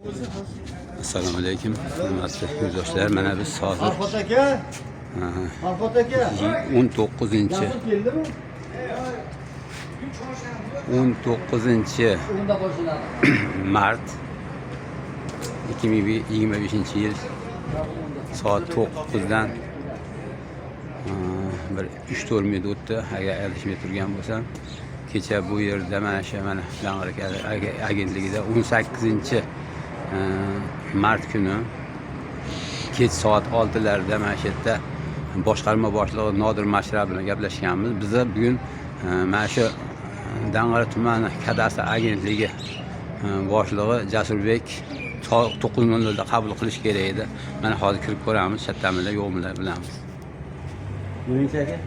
Assalomu alaykum, hurmatli yurtdoshlar. Mana biz hozir Farhod aka. Farhod aka. 19 Jasur keldimi? 19 O'nda qo'shiladi. mart 2025-yil soat 9dan bir 3-4 minut o'tdi, agar adashmay turgan bo'lsam. Kecha bu yerda mana shu mana Dang'ara agentligida 18 mart kuni kech soat 6larda mana shu yerda boshqarma boshlig'i Nodir Mashrab bilan gaplashganmiz. Biza bugun mana shu Dang'ara tumani kadastr agentligi boshlig'i Jasurbek soat 9:00da qabul qilish kerak edi. Mana hozir kirib ko'ramiz, shatamilar yo'qmilar bilamiz. Yuringchi aka.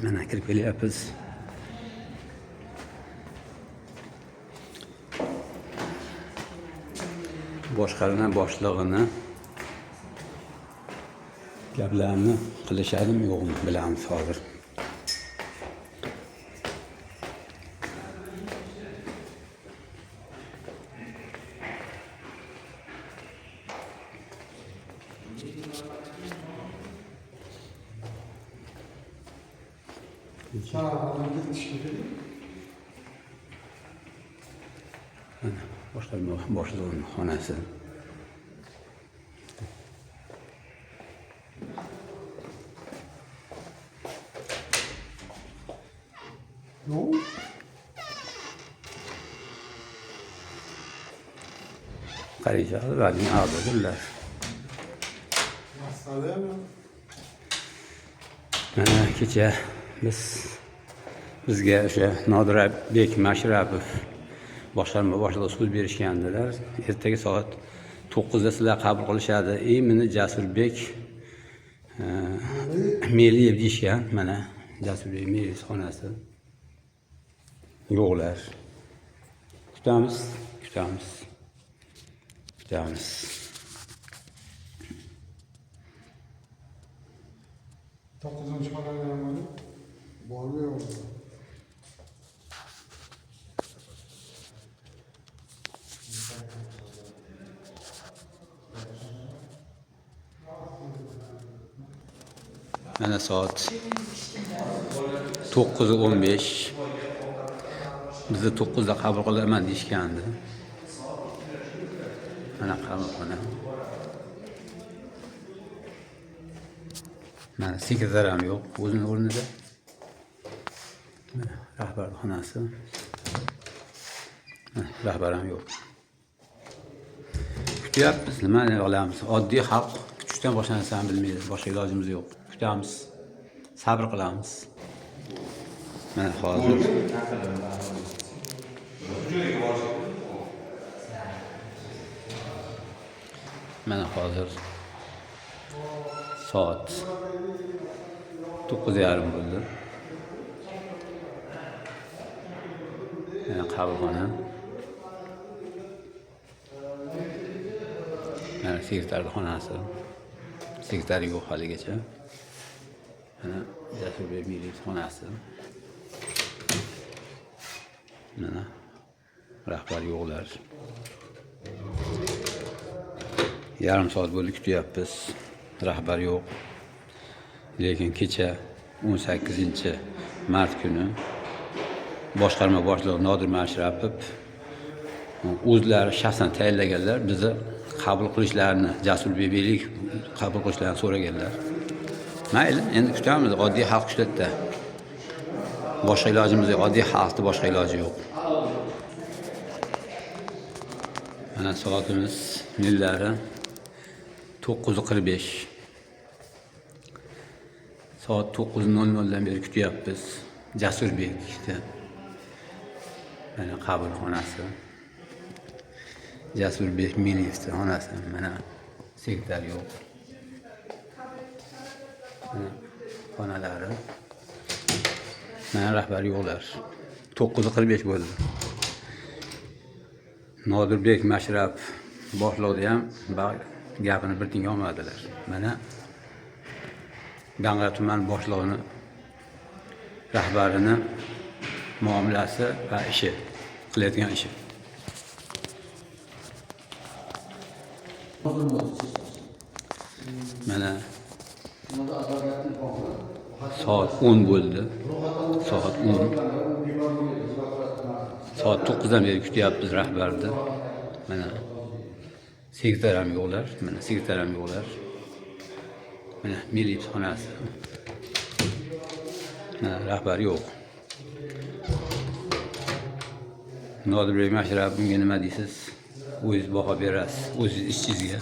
Mana kirib kelyapmiz. Boshqarma boshlig'ini gaplarni qilishadimi yo'qmi bilamiz hozir. Mana boshqarma boshlig'ining xonasi. Yo'q. Qarayishadi, ularning a'zodirlar. Mana kecha bizga o'sha Nodirbek Mashrabov boshqarma boshlig'i so'z berishgandilar. Ertaga soat 9da sizlar qabul qilishadi. Именно Jasurbek Meliyev deyishgan. Mana Jasurbek Meliyev xonasi. Yo'qlar. Kutamiz, kutamiz. Kutamiz. 9-chi xonada ham bormi yo'qmi? Mana soat 9:15. Bizni 9da qabul qilaman deyishgandi. Mana qabulxona. Mana sekretar ham yo'q o'zini o'rnida. Mana rahbar xonasi. Mana rahbar ham yo'q. Kutyapmiz, nima qilamiz? Oddiy xalq kutishdan boshqa narsani bilmaydi. Boshqa ilojimiz yo'q. Kutamiz. Sabr qilamiz. Mana hozir soat 9:30 bo'ldi. Mana qabulxona. Mana sekretar xonasi. Sekretar yo'q haligacha. Mana Jasurbek Meliyev xonasi. Mana rahbar yo'qlar. Yarim soat bo'ldi kutyapmiz. Rahbar yo'q. Lekin kecha 18 mart kuni boshqarma boshlig'i Nodir Mashrabov o'zlari shaxsan tayinlaganlar, bizni qabul qilishlarini, Jasurbek Meliyev qabul qilishlarini so'raganlar. Mayli, endi kutamiz, oddiy xalq kutadida. Boshqa ilojimiz yo'q, oddiy xalqni boshqa iloji yo'q. Mana soatimiz millari 9:45. Soat 9:00dan beri kutyapmiz Jasurbekni. Mana qabulxonasi. Jasurbek Meliyevni xonasi. Mana sekretar yo'q. Mana xonalari. Mana rahbar yo'qlar. 9:45 bo'ldi. Nodirbek Mashrab boshliqni ham gapini bir tinga olmadilar. Mana Dang'ara tuman boshlig'ini rahbarini muomalasi va ishi. qilayotgan ishi. Mana soat 10 bo'ldi. Soat 10. Soat 9 dan beri kutyapmiz rahbarni. Mana sekretar ham yo'qlar, mana sekretar ham yo'qlar. Mana milits xonasi. Mana rahbar yo'q. Nodirbek Mashrab, bunga nima deysiz? O'zingiz baho berasiz, o'zingiz ishchingizga.